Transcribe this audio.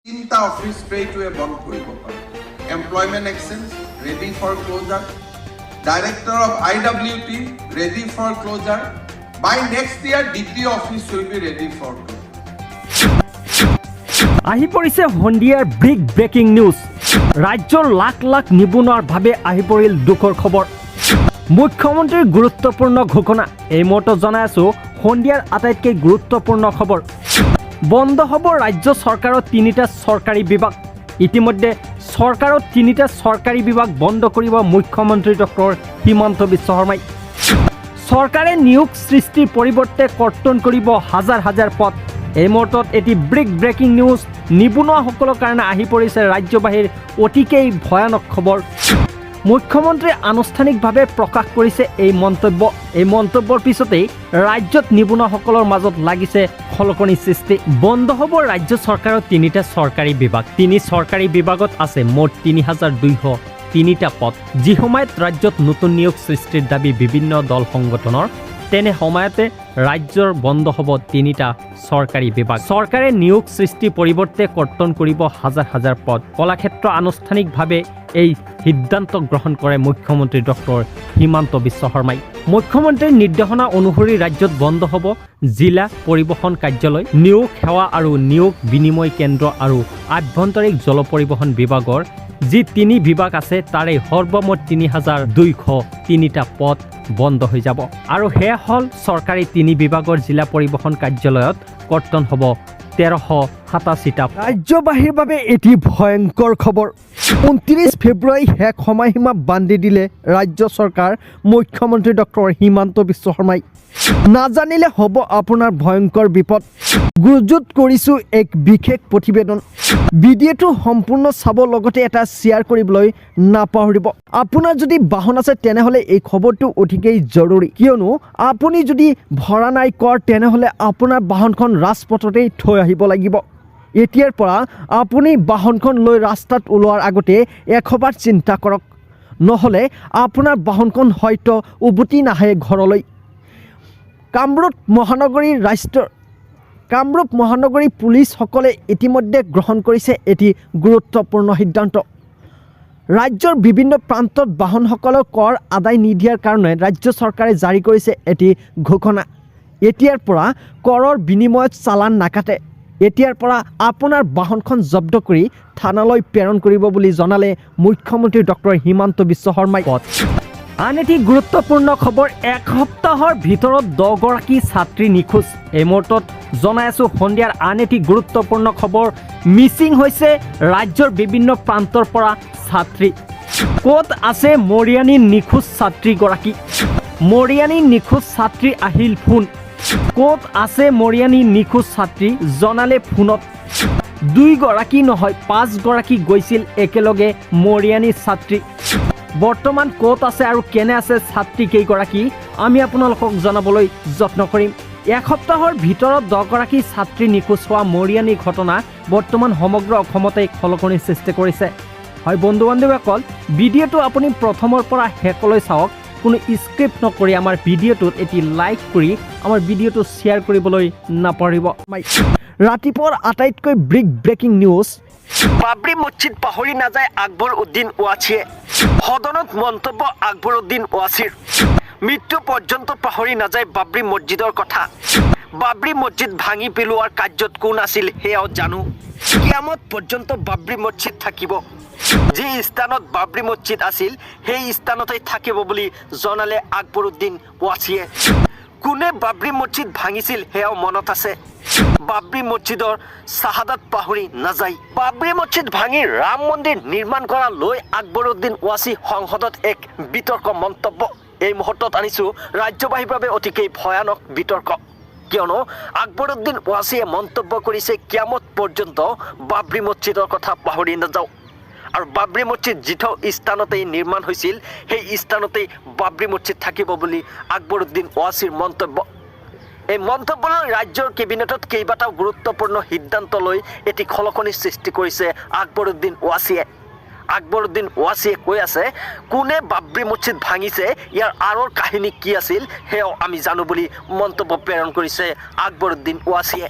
তিনিটা অফিচ ষ্ট্ৰেইটৱে বন্ধ কৰিব পাৰে। Employment Exchange ready for closure, Director of IWT ready for closure. By next year, DT office will be ready for closure. আহি পৰিছে সন্ধিয়াৰ big breaking news. ৰাজ্যৰ লাখ লাখ নিবনুৱাৰ বাবে আহি পৰিল দুখৰ খবৰ। মুখ্যমন্ত্ৰীৰ গুৰুত্বপূৰ্ণ ঘোষণা। এই মুহূৰ্তত জনাই আছোঁ সন্ধিয়াৰ আটাইতকৈ গুৰুত্বপূৰ্ণ খবৰ। বন্ধ হ'ব ৰাজ্য চৰকাৰৰ তিনিটা চৰকাৰী বিভাগ। ইতিমধ্যে চৰকাৰৰ তিনিটা চৰকাৰী বিভাগ বন্ধ কৰিব মুখ্যমন্ত্ৰী ডক্টৰ হিমন্ত বিশ্ব শৰ্মাই। চৰকাৰে নিয়োগ সৃষ্টিৰ পৰিৱৰ্তে কৰ্তন কৰিব হাজাৰ হাজাৰ পদ। এই মুহূৰ্তত এটি বিগ ব্ৰেকিং নিউজ। নিবনুৱাসকলৰ কাৰণে আহি পৰিছে ৰাজ্যবাসীৰ অতিকেই ভয়ানক খবৰ। মুখ্যমন্ত্ৰীয়ে আনুষ্ঠানিকভাৱে প্ৰকাশ কৰিছে এই মন্তব্য। এই মন্তব্যৰ পিছতেই ৰাজ্যত নিবনুৱাসকলৰ মাজত লাগিছে খলকনি সৃষ্টি। বন্ধ হ'ব ৰাজ্য চৰকাৰৰ তিনিটা চৰকাৰী বিভাগ। তিনি চৰকাৰী বিভাগত আছে মুঠ 3203টা পদ। যি সময়ত ৰাজ্যত নতুন নিয়োগ সৃষ্টিৰ দাবী বিভিন্ন দল সংগঠনৰ, তেনে সময়তে ৰাজ্যৰ বন্ধ হ'ব তিনিটা চৰকাৰী বিভাগ। চৰকাৰে নিয়োগ সৃষ্টিৰ পৰিৱৰ্তে কৰ্তন কৰিব হাজাৰ হাজাৰ পদ। কলাক্ষেত্ৰ আনুষ্ঠানিকভাৱে এই সিদ্ধান্ত গ্ৰহণ কৰে মুখ্যমন্ত্ৰী ডক্টৰ হিমন্ত বিশ্ব শৰ্মাই। মুখ্যমন্ত্ৰীৰ নিৰ্দেশনা অনুসৰি ৰাজ্যত বন্ধ হ'ব জিলা পৰিবহণ কাৰ্যালয়, নিয়োগ সেৱা আৰু নিয়োগ বিনিময় কেন্দ্ৰ আৰু আভ্যন্তৰীণ জল পৰিবহণ বিভাগৰ যি তিনি বিভাগ আছে, তাৰে সৰ্বমুঠ 3203টা পদ বন্ধ হৈ যাব। আৰু সেয়া হ'ল চৰকাৰী তিনি বিভাগৰ জিলা পৰিবহণ কাৰ্যালয়ত কৰ্তন হ'ব 1387টা। ৰাজ্যবাসীৰ বাবে এটি ভয়ংকৰ খবৰ। 29 ফেব্ৰুৱাৰী শেষ সময়সীমা বান্ধি দিলে ৰাজ্য চৰকাৰ মুখ্যমন্ত্ৰী ডক্টৰ হিমন্ত বিশ্ব শৰ্মাই। নাজানিলে হ'ব আপোনাৰ ভয়ংকৰ বিপদ। গুজুত কৰিছোঁ এক বিশেষ প্ৰতিবেদন। ভিডিঅ'টো সম্পূৰ্ণ চাব, লগতে এটা শ্বেয়াৰ কৰিবলৈ নাপাহৰিব। আপোনাৰ যদি বাহন আছে, তেনেহ'লে এই খবৰটো অতিকেই জৰুৰী। কিয়নো আপুনি যদি ভৰা নাই কৰ, তেনেহ'লে আপোনাৰ বাহনখন ৰাজপথতেই থৈ আহিব লাগিব। এতিয়াৰ পৰা আপুনি বাহনখন লৈ ৰাস্তাত ওলোৱাৰ আগতে এশবাৰ চিন্তা কৰক, নহ'লে আপোনাৰ বাহনখন হয়তো উভতি নাহে ঘৰলৈ। কামৰূপ মহানগৰী পুলিচসকলে ইতিমধ্যে গ্ৰহণ কৰিছে এটি গুৰুত্বপূৰ্ণ সিদ্ধান্ত। ৰাজ্যৰ বিভিন্ন প্ৰান্তত বাহনসকলৰ কৰ আদায় নিদিয়াৰ কাৰণে ৰাজ্য চৰকাৰে জাৰি কৰিছে এটি ঘোষণা। এতিয়াৰ পৰা কৰৰ বিনিময়ত চালান নাকাটে। এতিয়াৰ পৰা আপোনাৰ বাহনখন জব্দ কৰি থানালৈ প্ৰেৰণ কৰিব বুলি জনালে মুখ্যমন্ত্ৰী ডক্টৰ হিমন্ত বিশ্ব শৰ্মাই। আন এটি গুৰুত্বপূৰ্ণ খবৰ, এসপ্তাহৰ ভিতৰত 10গৰাকী ছাত্ৰী নিখোজ। এই মুহূৰ্তত জনাই আছোঁ সন্ধিয়াৰ আন এটি গুৰুত্বপূৰ্ণ খবৰ। মিচিং হৈছে ৰাজ্যৰ বিভিন্ন প্ৰান্তৰ পৰা ছাত্ৰী। ক'ত আছে মৰিয়ানীৰ নিখোজ ছাত্ৰীগৰাকী? মৰিয়ানীৰ নিখোজ ছাত্ৰী আহিল ফোন। ক'ত আছে মৰিয়ানীৰ নিখোজ ছাত্ৰী, জনালে ফোনত। দুইগৰাকী নহয়, পাঁচগৰাকী গৈছিল একেলগে মৰিয়ানীৰ ছাত্ৰী। বৰ্তমান ক'ত আছে আৰু কেনে আছে ছাত্ৰী কেইগৰাকী, আমি আপোনালোকক জনাবলৈ যত্ন কৰিম। এসপ্তাহৰ ভিতৰত 10গৰাকী ছাত্ৰী নিখোজ হোৱা মৰিয়ানী ঘটনা বৰ্তমান সমগ্ৰ অসমতে খলকনিৰ সৃষ্টি কৰিছে। হয় বন্ধু বান্ধৱীসকল, ভিডিঅ'টো আপুনি প্ৰথমৰ পৰা শেষলৈ চাওক, কোনো স্কিপ নকৰি। আমাৰ ভিডিঅ'টোত এটি লাইক কৰি আমাৰ ভিডিঅ'টো শ্বেয়াৰ কৰিবলৈ নাপাহৰিব। ৰাতিপুৱাৰ আটাইতকৈ বিগ ব্ৰেকিং নিউজ। বাবৰি মছজিদ পাহৰি নাযায় আকবৰ উদ্দিন ওৱাচিয়ে। সদনত মন্তব্য আকবৰ উদ্দিন ওৱাচিৰ। মৃত্যু পৰ্যন্ত পাহৰি নাযায় বাবৰি মছজিদৰ কথা। বাবৰি মছজিদ ভাঙি পেলোৱাৰ কাৰ্যত কোন আছিল, সেয়াও জানো। কিয়ামত পৰ্যন্ত বাবৰি মছজিদ থাকিব। যি স্থানত বাবৰি মছজিদ আছিল, সেই স্থানতেই থাকিব বুলি জনালে আকবৰ উদ্দিন ওৱাচিয়ে। কোনে বাবৰি মছজিদ ভাঙিছিল, সেয়াও মনত আছে। বাবৰি মছজিদৰ শ্বাহাদাত পাহৰি নাযায়। বাবৰি মছজিদ ভাঙি ৰাম মন্দিৰ নিৰ্মাণ কৰা লৈ আকবৰুদ্দিন ওৱাচি সংসদত এক বিতৰ্ক মন্তব্য। এই মুহূৰ্তত আনিছোঁ ৰাজ্যবাসীৰ বাবে অতিকেই ভয়ানক বিতৰ্ক। কিয়নো আকবৰুদ্দিন ওৱাচিয়ে মন্তব্য কৰিছে, কিয়ামত পৰ্যন্ত বাবৰি মছজিদৰ কথা পাহৰি নাযাওঁ আৰু বাবৰি মছজিদ যিটো স্থানতেই নিৰ্মাণ হৈছিল, সেই স্থানতেই বাবৰি মছজিদ থাকিব বুলি আকবৰুদ্দিন ওৱাচিৰ মন্তব্য। এই মন্তব্যলৈ ৰাজ্যৰ কেবিনেটত কেইবাটাও গুৰুত্বপূৰ্ণ সিদ্ধান্ত লৈ এটি খলকনিৰ সৃষ্টি কৰিছে আকবৰুদ্দিন ওৱাচিয়ে। আকবৰুদ্দিন ওৱাচিয়ে কৈ আছে, কোনে বাবৰি মছজিদ ভাঙিছে, ইয়াৰ আঁৰৰ কাহিনী কি আছিল, সেয়াও আমি জানো বুলি মন্তব্য প্ৰেৰণ কৰিছে আকবৰুদ্দিন ওৱাচিয়ে।